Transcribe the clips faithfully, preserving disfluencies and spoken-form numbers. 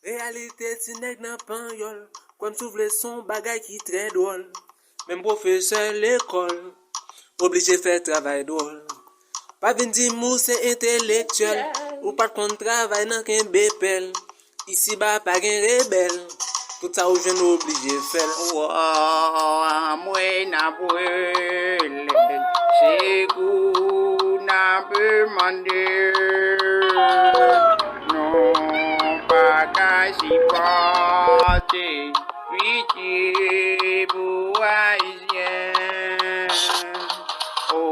Reyalite ti nèg nan panyòl, kwè m si w vle, se yon bagay ki trè dwòl. Menm pwofesè lekòl oblije fè travay dwòl. Pa vin di m ou se entelektyèl, ou pa t konn travay nan kenbe pèl. Isiba pa gen rebèl, tout sa ou jwenn ou oblije fè l. Anmwe n ap rele, sekou n ap mande. Nou pa ka sipòte, pitye pou Ayisyen. O,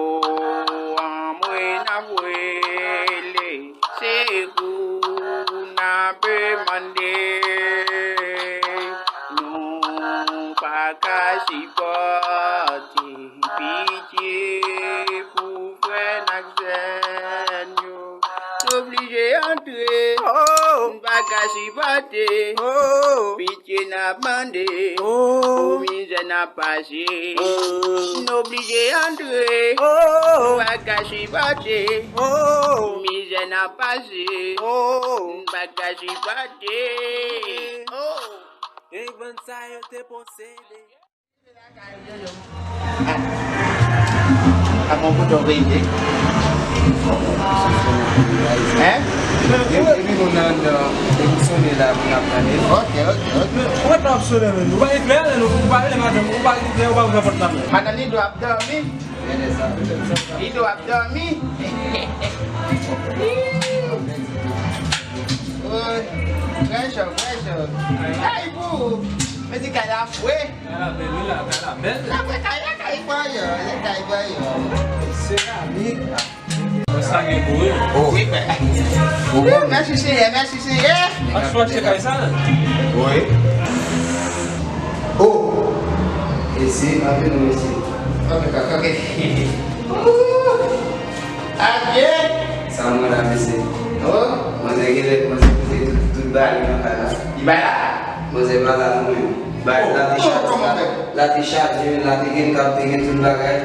anmwe n ap rele, sekou n ap mande. Nou pa ka sipòte, pitye pou frè n ak sè n yo. Nou oblije antre, n pa ka sipòte. Pitye n ap mande, pou mizè n ap pase. N oblije antre, nou pa ka sipòte. Mizè n ap pase, n pa ka sipòte. Gang band sa yo te posede. Ak yon bouton veye. Hein? Epi nou nan, nan, epi sonnen la pou n ap tande. Ok, ok, ok. Ou mèt nan ap sonnen menm. Ou pa eklè, lè nou, ou pa rele madanm, ou pa eklè, ou pa ouvè pòt la menm. Madanm li dwe ap dòmi. Li dwe ap dòmi. Woy, prèsyon, prèsyon. Kay pou, mwen di kay la fre. Kay la bèl, wi, la, kay la bèl. La fre, kay la, kay pa yo, le kay pa yo. Seramik. Sa gen gwo, wi. Oh. Wi, mèsi Senyè, mèsi Senyè. Ak fwa chek ay sa la. Wi. Oh. Esi, anpil mèsi. Ok, ok, ok. Adye. Sa mwen la, mesye. Oh. Manzè gen lè, manzè kote tout, tout bagay nan kay la. Li bay la? Manzè pa la non, men. Bay la te chaje, la te chaje, men la te gen kab, te gen tout bagay.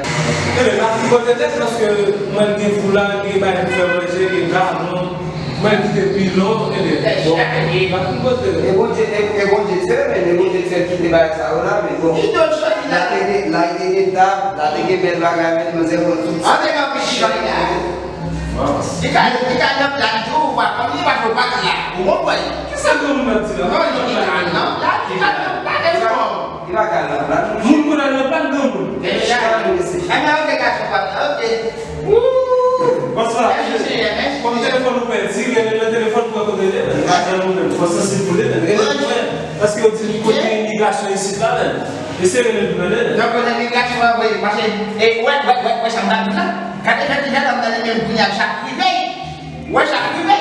Ebyen, la ki kote tèt, paske mwen gen foulay, gen bagay pou fè manje, gen galon. Mwen kite pilon, ebyen, bon, la ki kote. E Bondye, e, e Bondye te fè, men, e Bondye te fè kite bagay sa yo la, men bon. La te gen, la te gen tab, la te gen bèl bagay, men manzè pran tout sa. An te gen anpil chòy la. Li ka, li ka nan plat tou, ou pa konn, li pa fè pa la. Ou konprann? Kisa granmoun ap di la? Non, li ka nan plat, li ka nan plat, e fò. Li pa ka nan plat. Moun konn al nan plat granmoun. Ebyen, ok, gason pa la, ok. Woo! Bòs la, kòm telefòn ou pèdi, rele nan telefòn pou wè kote l ye, men. Li pa nan nou menm, fò sansib pou li, men. Rele pou mwen, paske yo di kote imigrasyon isit la, men. Eseye rele pou mwen, men. Donk, kote imigrasyon va voye, mache, e, wè, wè, wè, wè, sa m t ap di la. Gade jan ti jènòm nan li menm kounye a, sa k rive. Wè sa k rive.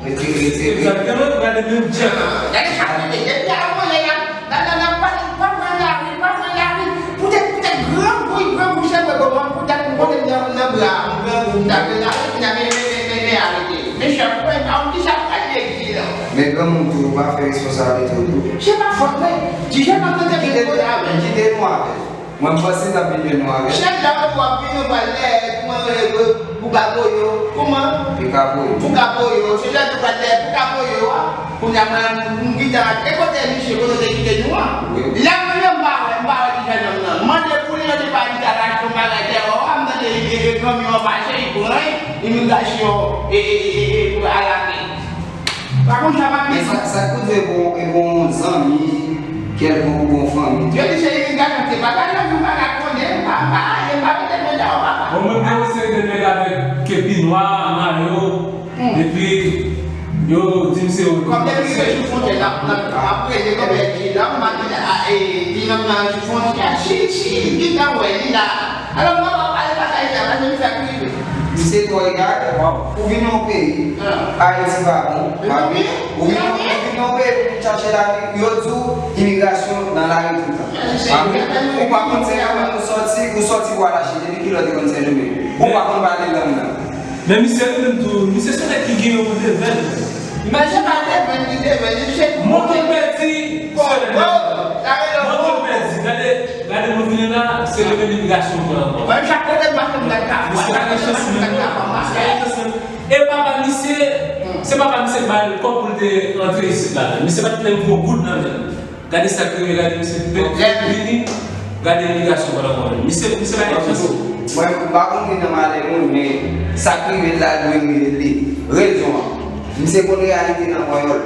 Rete, rete, rete. Egzakteman, gade menm djèl la. Gade sa k rive. Depi a mwen la, nan, nan, nan, pa, pa pran lari, pa pran lari. Poutèt, poutèt grangou, grangou se mwen, bon, poutèt m konnen nan, nan bra, grangou, m ta pran lari, epi nan men, men, men, men, men, arete. Men chèf mwen, pa yon ti sa pral de ki la. Men granmoun tou, pa fè responsablite w tou. Se pa fòt mwen. Ti jènòm nan te vin kote avè m. Kite nou avè l. Mwen, m panse n ap vin jwenn nou avè l. Chèf la, w ap vin, w pral lè, kòman yo rele, Boukapoyo. Kòman? Boukapoyo. Boukapoyo. Se lè nou pral lè Boukapoyo a. Kounye a, mwen, m gentan, e kote misye, kote te kite nou an? Wi. La, mwen menm, m pa wè, m pa wè ti jènòm nan. Mande pou li, yo te pa di al achte yon bagay dèyè a, m tande, e, e, e, kamyon an pase, li pran, imigrasyon, e, e, e, e, e, alake. Pa konn sa m ap di. Men sa, sa k pou di e bon, e bon zanmi, kèlkonk ou bon fanmi. Yo di se imigrasyon ki te pataje, nou pa ka konnen, pa, pa, pa mete men dèyè papa. Bon, mwen gen yon seri de nèg avèk kepi nwa, mayo, epi yo di m se yo. Kòm depi rive sou fwontyè, n ap, n ap, ap rele kòm èl di la, m pa di, a, e, di nonm nan sou fwontyè, si, si, li gentan wè, li la. Alò, mwen pa pale pasaj la, paske misye ap rive. Misye twò egare. Ou vin yon peyi, Ayiti pa bon. Ou vin, ou vin yon, ou vin yon peyi pou vin chache lavi, yo di w imigrasyon nan lari toutan. Ou pa konn se kòman ou sòti, ou sòti bwa lache, depi kilè w te konn Sendomeng? Ou pa konn pale lang nan. Men misye li menm tou, misye se nèg ki gen yon devèn. Imajine. Se pa devèn ki devèn, li se moto pèdi. Bon, bon, sa rele moto pèdi. Gade, gade nou vini la, se li menm imigrasyon pran ankò. Mwen, chak kote m pase, m gade ka. Misye pa gen chans menm non. Misye pa gen chans menm. E papa misye, Se papa misye k ba l kòb pou l te rantre isit la menm. Misye pa t menm pran goud nan men l. Gade sa k rive, gade misye vini, gade imigrasyon pran nan men l. Misye, misye pa gen chans. Mwen, m pa konn ki nan malè moun, men sa k rive l la dwe rive li. Rezon an. Misye konn reyalite nan panyòl.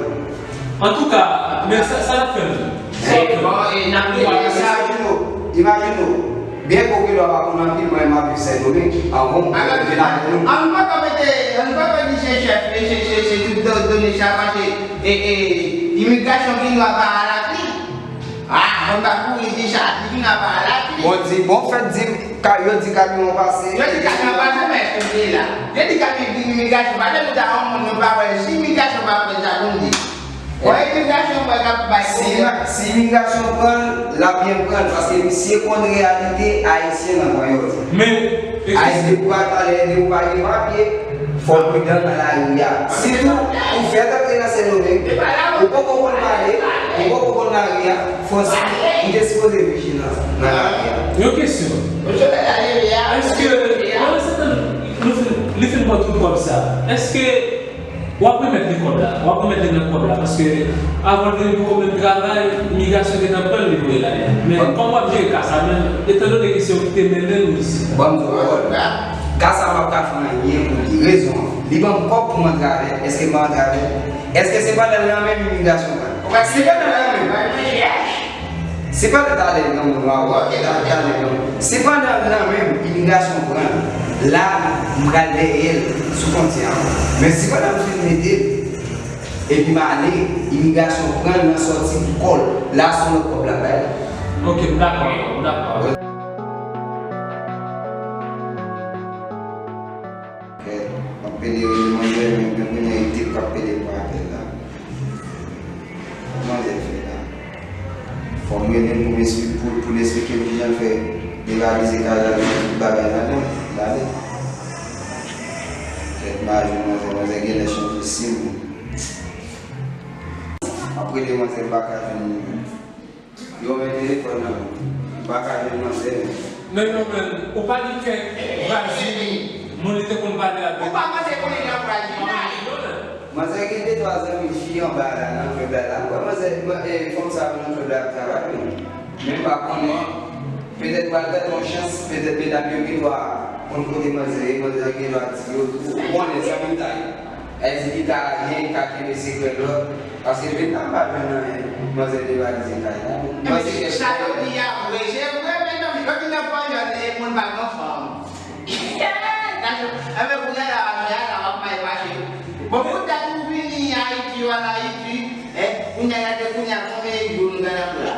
Antouka, men sa, sa n ap fè menm? Sa n ap fè menm? Imajine w, imajine w. Byen ke w gen dwa pa konn anpil, mwen m ap viv Sendomeng, an bon, m vin avèk nou. An nou pa ka mete, an nou pa ka di se chèf, se, se, se tout do-, done sa, paske, e, e, imigrasyon gen dwa pa al ak li. Ah, mwen pa kouri di sa, li gen dwa pa al ak li. Bon, di, bon, fèt di, ka, yo di kamyon pase. Yo di kamyon pase, men kounye la. Yo di kamyon, imigrasyon pase, nou ta yon moun, nou pa wè, si imigrasyon pa wè sa, pou n di. Bon, imigrasyon pa ka bay pwoblèm. Si, si imigrasyon pran l, l ap byen pran l, paske misye konn reyalite ayisyen nan panyòl. Men, ayisyen pou pa talè, lè ou pa gen papye, fò w pridan nan lari a. Sitou, ou fèk antre nan Sendomeng, ou poko konn pale, ou poko konn lari a, fò si, ou te sipoze vijilan nan lari a. Yon kesyon. Èske, pandan se tan, nou fin, li fin pran tout kòb sa, èske W ap remèt li kòb la, w ap remèt li nan kòb la, paske avan l te poko menm travay, imigrasyon te nan pran l, li voye l ale. Men kòman w ap jere ka sa menm, etandone ke se ou ki te mennen nou isit la? Ban m di w, ka sa m p ap ka fè anyen pou li. Rezon an, li ban m kòb pou m antre avè l, èske m pa antre avè l? Èske se pandan l nan menm imigrasyon pran l? Se pandan l nan menm. Se pandan talè granmoun, waw, talè granmoun. Se pandan nan menm imigrasyon pran l, la, m pral dèyè l sou fwontyè an. Men si pandan m fin mete l, epi m ale, imigrasyon pran l nan sòti pou kò l, la se yon lòt kòb l ap bay la. Ok, m dakò, m dakò. Kèt, m ap pede rele manzè, men kounye a e tip k ap pede m pa apèl la. Kòman manzè fè la? Fò m rele l pou m espli-, pou, pou l esplike m kijan l fè devalize kay la, tout bagay ladan l, l ale. Kèt, m a jwenn manzè, manzè genlè chanje sim. M ap rele manzè, m pa ka jwenn li. Yo, men telefòn nan, m pa ka jwenn manzè, men. Men non, men, ou pa di kèk vwazin, moun li te konn pale avèk. Ou pa panse pou li nan vwazin? Manzè gen de twa zanmi fi anba la, nan klèb la, la. Ou wè manzè, man-, e, fanm sa yo nan klèb la ap travay, men. Men m pa konnen, petèt pral tante yon chans, petèt medam yo gen dwa konn kote manzè ye, manzè gen dwa di yo tou, ou konnen zanmitay. Èske li ka gen, li ka kenbe sekrè lòt? Paske jodi a m pa jwenn anyen, manzè devalize kay la. Manzè kèk sa yo di a vre, se vre, men non, yo di nan panyòl, e moun pa gen fanm. Enben, kounye a la, kounye a la, w ap mal mache. Bon, pou dat ou vini Ayiti, w al Ayiti, e, kounye a, gade kounye a, konbyen jou nou gen nan la?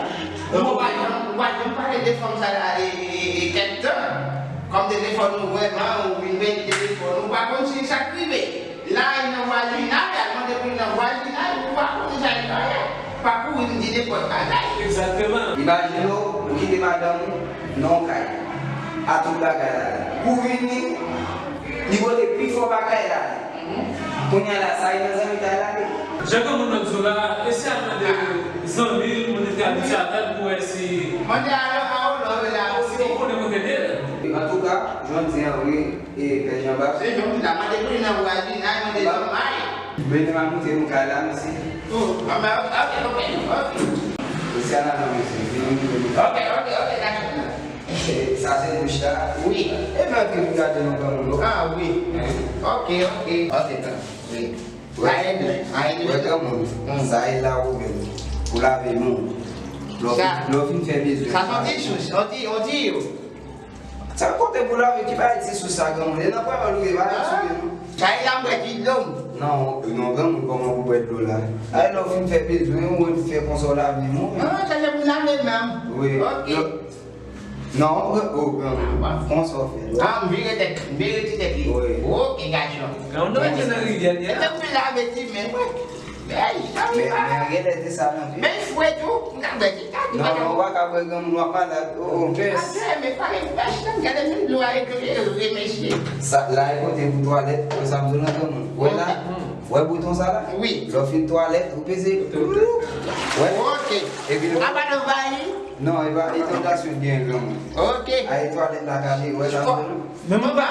Ou pa janm, ou pa janm pale de fanm sa la, e, e, e, kèk tan. Kòm telefòn ou vrèman, ou vin pèdi telefòn, ou pa konn si sa k rive. La, li nan vwazinay, al mande pou li nan vwazinay, ou pa konnen sa li genyen. Pa kouri vin di nenpòt bagay. Egzakteman. Imajine w, ou kite madanm ou nan yon kay. A tout bagay la. Pou vini, li pote pi fò bagay la. Kounye a la, sa li nan zanmitay la, wi. Jan granmoun nan di w la, eseye al mande zanmi l, moun li te abitye avè l pou wè si. Mande a, a, a, ou love la, si ou konnen kote l ye. Antouka, jodi a, wi. E, Pè Janba. Se jan w di la, mande pou li nan vwazinay, mande zanmi. Mwen te mal montre nou kay la, mesye. Oh, ah, ben, ok, ok, ok. Mesye, ala non, mesye. Vini, vini. Ok, ok, ok, dakò. E, sa se douch la? Wi. E, mwen antre pou gade nou granmoun, non? Ah, wi. Ok, ok. Ok, tan. Wi. Wè, wè, granmoun. Sa e la ou menm. Pou lave nou. Lè w fin, lè w fin fè bezwen. Sa se yon ti sous, yon ti, yon ti yo. Sa kote pou lave, ki bagay ti sous sa, granmoun? E nan pwèl ou ye, pa nan sou non. Sa e la m bwè ti dlo m. Non, non, granmoun, kòman pou bwè dlo la? Ay, lè w fin fè bezwen ou, ou fè konsa w lave men w. Non, sa se pou lave men m. Wi. Ok. Non, o, granmoun, konsa w fè dlo. Ah, m vire tèt, m vire ti tèt li. Wi. Ok, gason. Granmoun, nou rete nan rivyè li a. E tankou m lave ti men, wi. Men, men, genlè te sa nan vi. Men fre tou, m ka bwè ti kak. Non, non, ou pa ka bwè, granmoun, w ap malad. Oh, oh. Atè, men pa gen pèch nan, gade menm dlo a eklere, mesye. Sa, la e kote pou twalèt, wè sa m di w lan, granmoun. Wè la, wè bouton sa la? Wi. Lè w fin twalèt, ou peze. Wè. Ok. Epi apa nan bayi? Non, e pa, e tantasyon gen, granmoun. Ok. A, e twalèt la kale, wè sa m di w lan. Men mwen pa.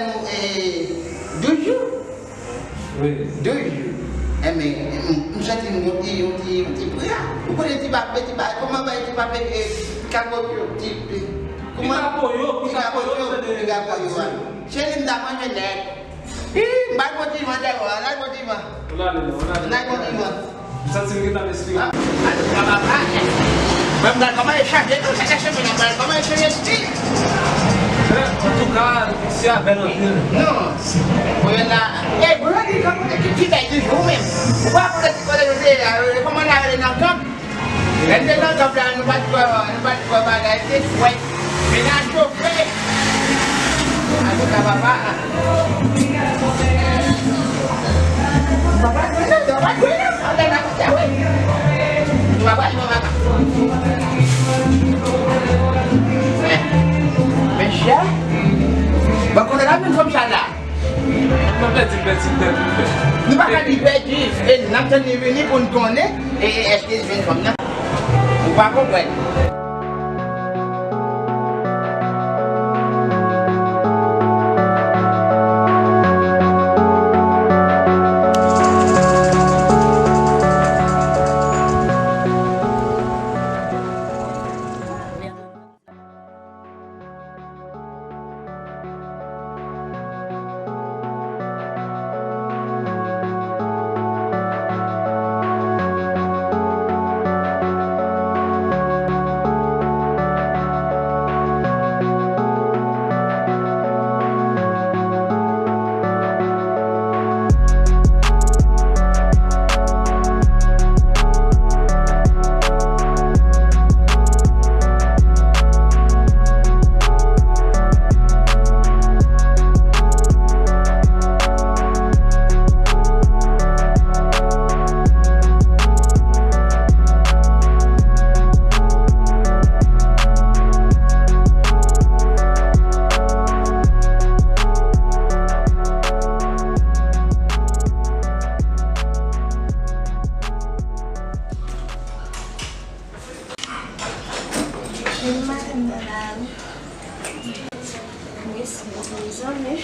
nou eh, douz jou. Wi. Douz jou. Enben, m, m santi m yon ti, yon ti, yon ti pri a. Ou konnen ti pape, ti pape, kòman bay ti pape, eh, ti kapoyo, ti, eh, kòman? Ti kapoyo, ti kapoyo, ti kapoyo a. Cheri, m ta manje nèt. Ih, m bay kontinman dèwò, ann al kontinman. Ann ale non, ann ale. Ann al kontinman. M santi m gentan respire. Ah, ale, papa, ale. Mwen, m gade kòman e chanje tou, chak semenn, m gade kòman e chanje stil. Antouka, se avè l anpil. Non. Mwen la. E, mwen di, kòman ki, ki pèdi jou menm? Ou pa konn ki kote nou te ye a, kòman n a rele nan tanp? Lè n te nan tanp la, nou pa t kwè, nou pa t kwè bagay, se fwèt. Mennaj yo fè. Antouka, papa. Papa, jwenn nan, papa, jwenn nan. Anben, n a konsa, wi. Papa, jwenn nan. Mesye, bon, kote la vin fanm sa la? Mwen pèdi, pèdi, pèdi, pèdi. Nou pa ka di pèdi, e n ap tann li vini pou n konnen, e, e èske l jwenn fanm nan. Ou pa konprann. Bèl maten nan lari. Mesi, mezanmi.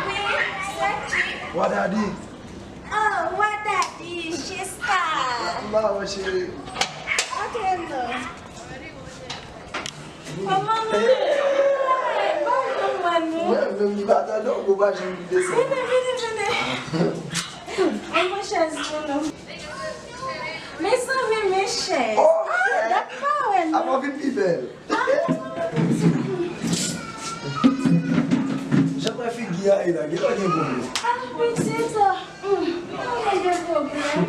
Wi, se ki? Wa Dadi. Oh, Wa Dadi, Jiska. Kòman w ye, cheri? Ok, non. Kòman nou ye? Bonjou, mami. Mwen menm, m pa tande w, ou pa janm vide sa. Vini, vini, vini. Mwen pran chèz pou nou. Mezanmi, men chèz. Oh, ah, dat pa wè, non. Apa w vin pi bèl. Jan mwen figi a ye la, genlè gen pwoblèm. Ah, pitit, hmm, pa gen pwoblèm.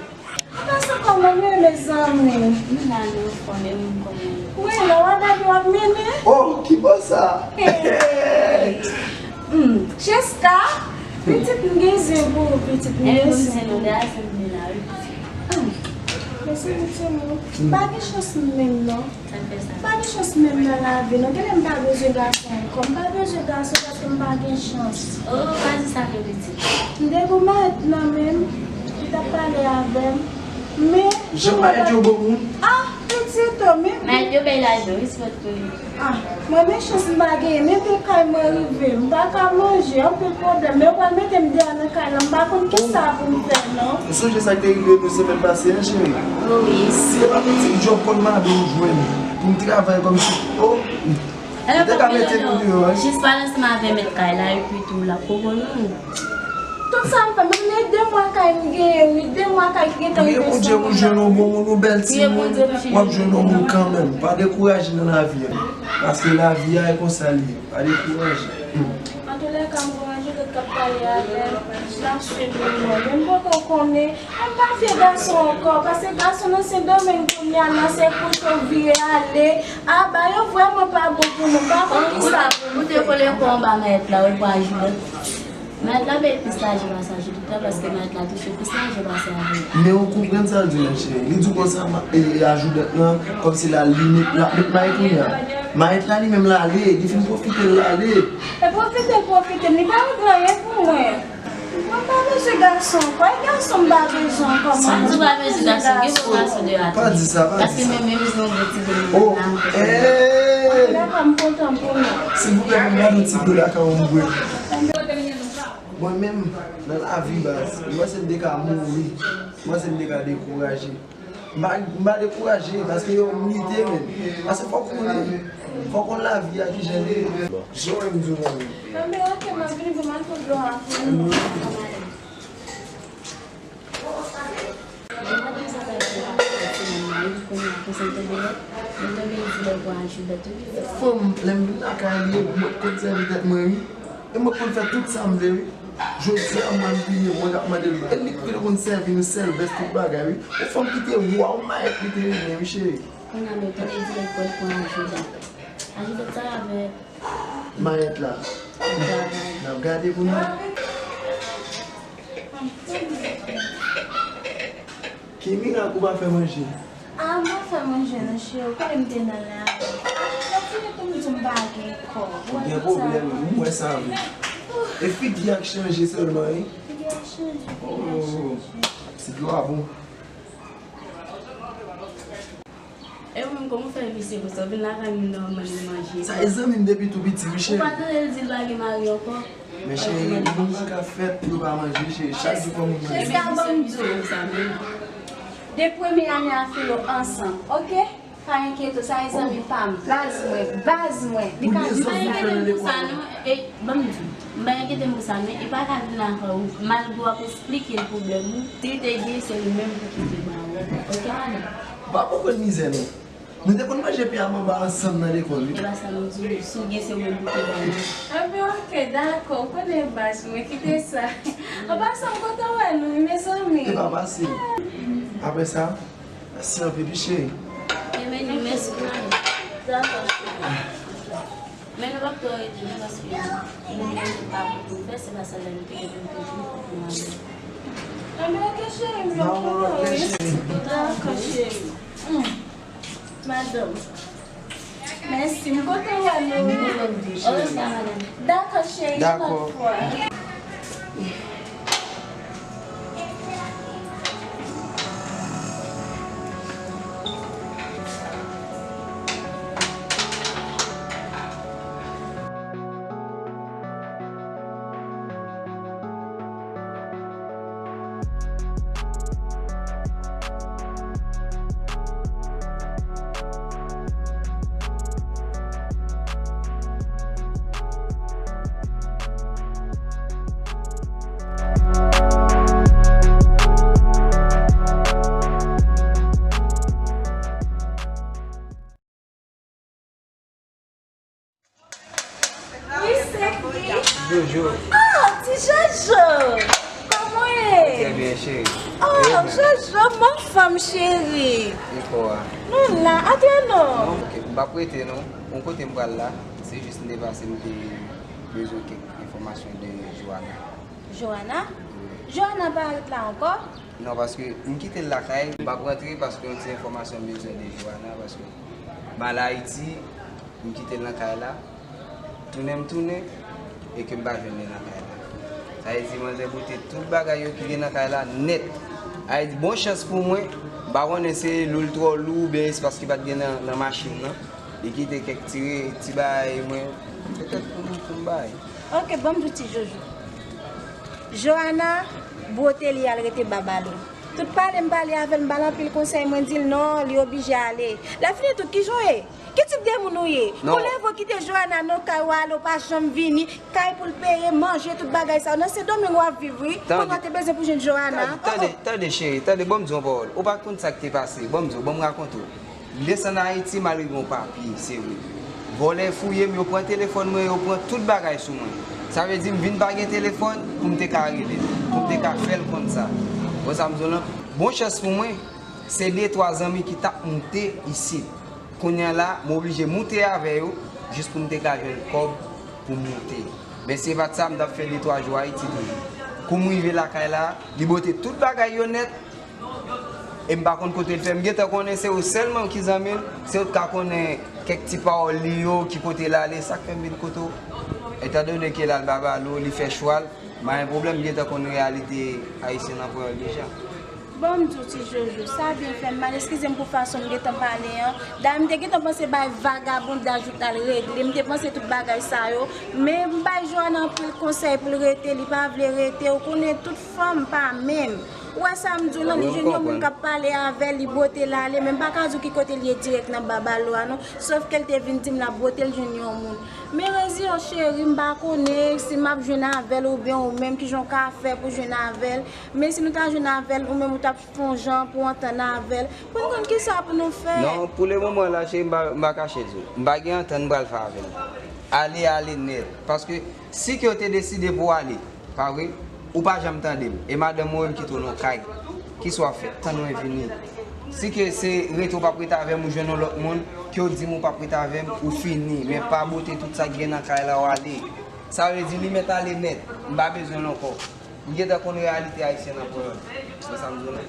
Apa sa kòman nou ye, mezanmi? Nou la, nou anfòm, e ou menm kòman w ye? Wi, la w ap gade w ap mennen. Oh, ki bò sa? Hey. Hmm, Cheska, pitit m gen zen pou ou, pitit m gen zen pou ou. Mèsi, pitit. Hmm, mèsi, pitit m. M pa gen chans menm, non. Sa k fè sa? M pa gen chans menm nan lavi, non. Genlè m pa bezwen gason ankò. M pa bezwen gason paske m pa gen chans. Oh, pa di sa non, pitit. M te gon mayèt nan men m, li t ap pale avè m. Men jan mayèt yo bon moun? Ah, pitit, oh, men mayèt yo bay lajan, respè pou li. Ah, mwen men chans m pa genyen, men te kay mwen rive, m pa ka manje, anpil pwoblèm. Men yo pral mete m deyò nan kay la, m pa konn kisa pou m fè, non. Ou sonje sa k te rive nou semèn pase an, cheri? Oh, wi. Si e pa pou ti djòb kòd mabe ou jwenn pou m travay kòmsi, oh, ou te ka mete nou deyò, wi. Jis pale ansanm avè mèt kay la, epi tou l ap konprann ou. Tout sa m fè, menm e de mwa kay m genyen, wi, de mwa kay ki gentan rive sou moun nan. Priye Bondye pou jwenn yon bon moun, yon bèl timoun, w ap jwenn yon moun kanmenm. Pa dekouraje nan lavi a. Paske lavi a, e konsa li ye. Pa dekouraje. Antoulèka, m kouraje tout k ap pale avè m, n ap swiv li mwen. Men m poko konnen, m pa fye gason ankò, paske gason nan Sendomeng kounye a, nan se kote w vire ale. Aba, yo vrèman pa bon pou nou, m pa konn kisa pou nou fè. Ou te kole kò w anba mayèt la, wi, pou Ajilèt. Mayèt la peye plis lajan pase Ajilèt la, paske mayèt la touche plis lajan pase avè l. Men ou konprann sa l di w, cheri. Li di w konsa, ma-, e, e, Ajilèt lan, kòmsi l al, li met, l ap met mayèt kounye a. Mayèt la li menm l ale, li fin pwofite l ale. E pwofite l pwofite, li pa regle anyen pou mwen. Mwen pa bezwen gason ankò, e gason m pa bezwen ankò, mwen pa bezwen gason. Sa di w pa bezwen gason, gen bon gason deyò a tou. Pa di sa, pa di sa. Paske menm, menm jan w gen ti grenn nan men w. Oh, eh! Antoulèka, m kontan pou nou. Silvouplè, ban m gade yon ti dlo lakay ou m bwè. Mwen menm, nan lavi baz, m panse m te ka mouri, m panse m te ka dekouraje. M pa, m pa dekouraje, paske yo m lite menm. Paske fòk ou konnen, fòk ou konn lavi a kijan l ye. Jan w wè m di w la menm. Enben, oke, m ap vini pou m al pran dlo a pou nou. Mwen te sa bay pou ap fè ti moun nan, wi, kounye a, konsa m tonbe lè, mwen tonbe di lè pou ajouda tou. Fanm, lè m vin lakay li, mwen konn sèvi tèt mwen, wi. E mwen konn fè tout sa m vle, wi. Jodi a, mwen vini, mwen ap mande l. E li ki konn sèvi nou sèlvès tout bagay, wi. Yon fanm ki te wa, yon mayèt li te renmen, wi, cheri. Kounye a, mwen tonbe di lè pou al pran ajouda. Ajouda sa avèk Mayèt la. N ap gade pou nou. Ki mirak ou pa fè manje? A, m pa fè manje non, cheri. Ou konnen m te nan lari. A, m fini tou, m di m pa gen kòb. Ou gen pwoblèm, m wè sa vre. E figi a k chanje sèlman, wi. Figi a k chanje, figi a k chanje. Oh, ti dlo a bon. E ou menm, kòman w fè visye konsa? Ou vin lakay mwen la, w mande manje. Sa e zanmi m depi tou piti, wi, cheri. Ou pa tande l di l pa gen mari ankò? Men cheri, moun pa ka fèt pou yo pa manje, cheri. Chak jou fò moun manje. Cheri, sa ban m di w. De premye ane a filo ansanm, oke? Pa enkyete w, sa e zanmi pa m. Baz mwen, baz mwen. Li ka di sa. Pa enkyete m pou sa, non. E, ban m di w. M pa enkyete m pou sa, men e pa ka vin lakay ou, malgre w ap esplike l pwoblèm ou, si te gen, se li menm pou kite ba ou. Oke, madanm? Ou pa konprann mizè, non. Nou te konn manje pye a m anba ansanm nan lekòl, wi. E pa sa m di w, si w gen, se ou menm pou te ba mwen. Enben, oke, dakò, ou konnen baz mwen, kite sa. An pasan, m kontan wè nou, wi, mezanmi. E pa fasil. Apre sa, mèsi anpil, wi, cheri. E men nou, mèsi pou manje. Dakò, cheri. Men nou p ap twò rete non, paske nou gen lòt bagay pou nou fè, se pa sèl lè nou te gen pou nou te vin pou nou ale. Enben, oke, cheri, m ap kontan, wi. Dakò, cheri. Hmm. Madanm. Mèsi, m kontan wè nou, wi. Orevoir, madanm. Dakò, cheri, yon lòt fwa. Wi, se ki? Jojo. Ah, ti Jojo! Kòman w ye? Trè byen, cheri. Oh, Jojo, m anfòm, cheri. E kò a? Nou la, antre non. Non, ok, m p ap rete non. Yon kote m pral la, se jis m te pase, m te bezwen kèk enfòmasyon de Joana. Joana? Wi. Joana pa ret la ankò? Non, paske m kite l lakay, m p ap rantre paske yon ti enfòmasyon m bezwen de Joana, paske m al Ayiti, m kite l nan kay la, tounen m tounen, e ke m pa jwenn li nan kay la. Sa vle di, manzè bote tout bagay yo ki gen nan kay la nèt. Sa vle di, bon chans pou mwen, m pa konnen se lou l twò lou oubyen espas ki pa t gen nan, nan machin nan. Li kite kèk ti re-, ti bagay mwen, petèt pou m, pou m bay. Ok, ban m di w ti Jojo. Joana bwote li al rete Babalo. Tout pale m pale avè l, m ba l anpil konsèy, mwen di l non, li oblije ale. Lè fini tou, kijan w ye? Ki tip de moun ou ye? Non. Ou leve w kite Joana nan kay ou ale, ou pa janm vini, kay pou l peye, manje, tout bagay sa yo. Nan Sendomeng w ap viv, wi. Tande. Kòman w te bezwen pou jwenn Joana? Tande, tande, tande, cheri, tande, ban m di w yon pawòl. Ou pa konn sa k te pase. Ban m di w, ban m rakonte w. M desann Ayiti, m al regle yon papye, se vre. Vòlè fouye m, yo pran telefòn mwen, yo pran tout bagay sou mwen. Sa vle di m vin pa gen telefòn pou m te ka rele l, pou m te ka fè l konn sa. Bon, sa m di w lan, bon chans pou mwen, se de twa zanmi ki t ap moute isit. Kounye a la, m oblije moute avè yo, jis pou m te ka jwenn kòb pou m moute. Men si se pa t sa, m t ap fè de twa jou Ayiti toujou. Kou m rive lakay la, li bwote tout bagay yo nèt, e m pa konn kote l fè. M gentan konnen se ou sèlman ki zanmi l, se ou t ka konnen kèk ti pawòl li yo, ki kote l ale, sa k fè m vin kote w. Etandone ke l al Babalo, li fè chwa l, m pa gen pwoblèm, m gentan konn reyalite ayisyen nan pran l deja. Bon, m di w, Ti Jojo, sa byen fè m mal. Eskize m pou fason m gentan pale an. Dayè, m te gentan panse bay vagabondaj ou t al regle. M te panse tout bagay sa yo. Men m bay Joana anpil konsèy pou l rete. Li pa vle rete. Ou konnen tout fanm pa menm. Ou wè sa m di w lan, li jwenn yon moun k ap pale avè l, li bwote l ale. Men m pa ka di w ki kote l ye dirèk nan Babalo a non. Sof ke l te vin di m l ap bwote l jwenn yon moun. Men rezi an cheri, m pa konnen si m ap jwenn avè l oubyen ou menm kijan w ka fè pou jwenn avè l. Men si nou ta jwenn avè l, ou menm ou t ap fè yon jan pou w antann avè l. Pou n konn kisa pou nou fè. Non, pou le moman la, cheri, m pa, m pa kache di w. M pa gen antann m pral fè avè l. Ale, ale nèt. Paske si ke w te deside pou w ale, pa vre, ou pa janm tande m. E madanm mwen menm kite w nan kay. Kisa w ap fè? Tann mwen vini. Si ke se rete w p ap rete avè m, ou jwenn yon lòt moun, ke w di m ou p ap rete avè m, ou fini. Men pa bwote tout sa k gen nan kay la, w ale. Sa vle di li mèt ale nèt. M pa bezwen l ankò. M gentan konn reyalite ayisyen nan pwòl. Se sa m di w la.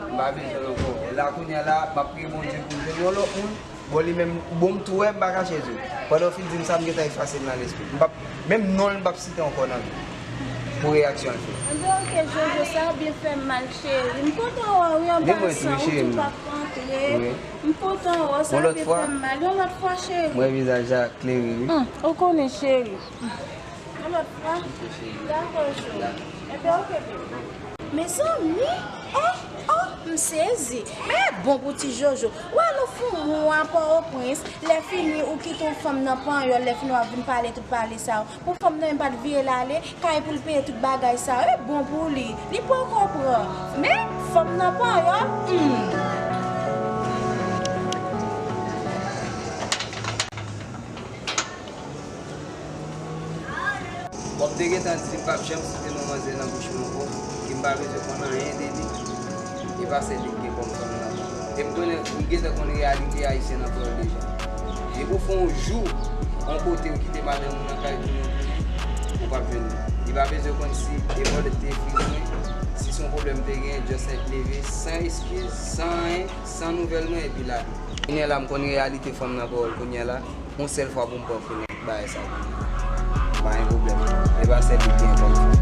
M pa bezwen l ankò. La kounye a la, m ap priye Bondye pou m jwenn yon lòt moun. Bon, li menm, bon, m tou wè, m pa kache di w. Pandan w fin di m sa, m gentan efase l nan lespri m. M p ap, menm non l, m p ap site ankò nan vi m. Pou reyaksyon l fè. Enben, oke, Jojo, sa byen fè m mal, cheri. M kontan wè w, wi, anba san, ou tou p ap antre. M kontan wè w, sa byen fè m mal. Yon lòt fwa, cheri. Mwen vizaj la klere, wi. Hum, ou konnen, cheri. Yon lòt fwa? Dakò, cheri. Enben, oke, baby. Mezanmi, oh, oh, m sezi. Men bon pou Ti Jojo. Ou al ou fè yon mwa Pòtoprens, lè fini ou kite yon fanm nan panyòl, lè fini w ap vin pale tout pale sa yo. Pou fanm nan menm pa t vire l ale, kay pou l peye tout bagay sa yo. E bon pou li. Li poko pran. Men, fanm nan panyòl, hmm. Bon, m te gentan di m p ap janm site non manzè nan bouch mwen ankò, ke m pa bezwen konn anyen de li. E pa sèl li k gen kòm fanm nan. E m konnen, m gentan konn reyalite ayisyen nan pwòl deja. Depi w fè yon jou, yon kote ou kite madanm ou nan kay tounen, tounen, ou p ap jwenn li. Li pa bezwen konn si e vòlè te fri mwen, si se yon pwoblèm m te genyen, just leve, san eskiz, san anyen, san nouvèl mwen, epi l ale. Kounye a la, m konn reyalite fanm nan pawòl kounye a la. Yon sèl fwa pou m pran kounye a tout bagay sa kounye a. Pa gen pwoblèm. E pa sèl li k gen kòm fanm.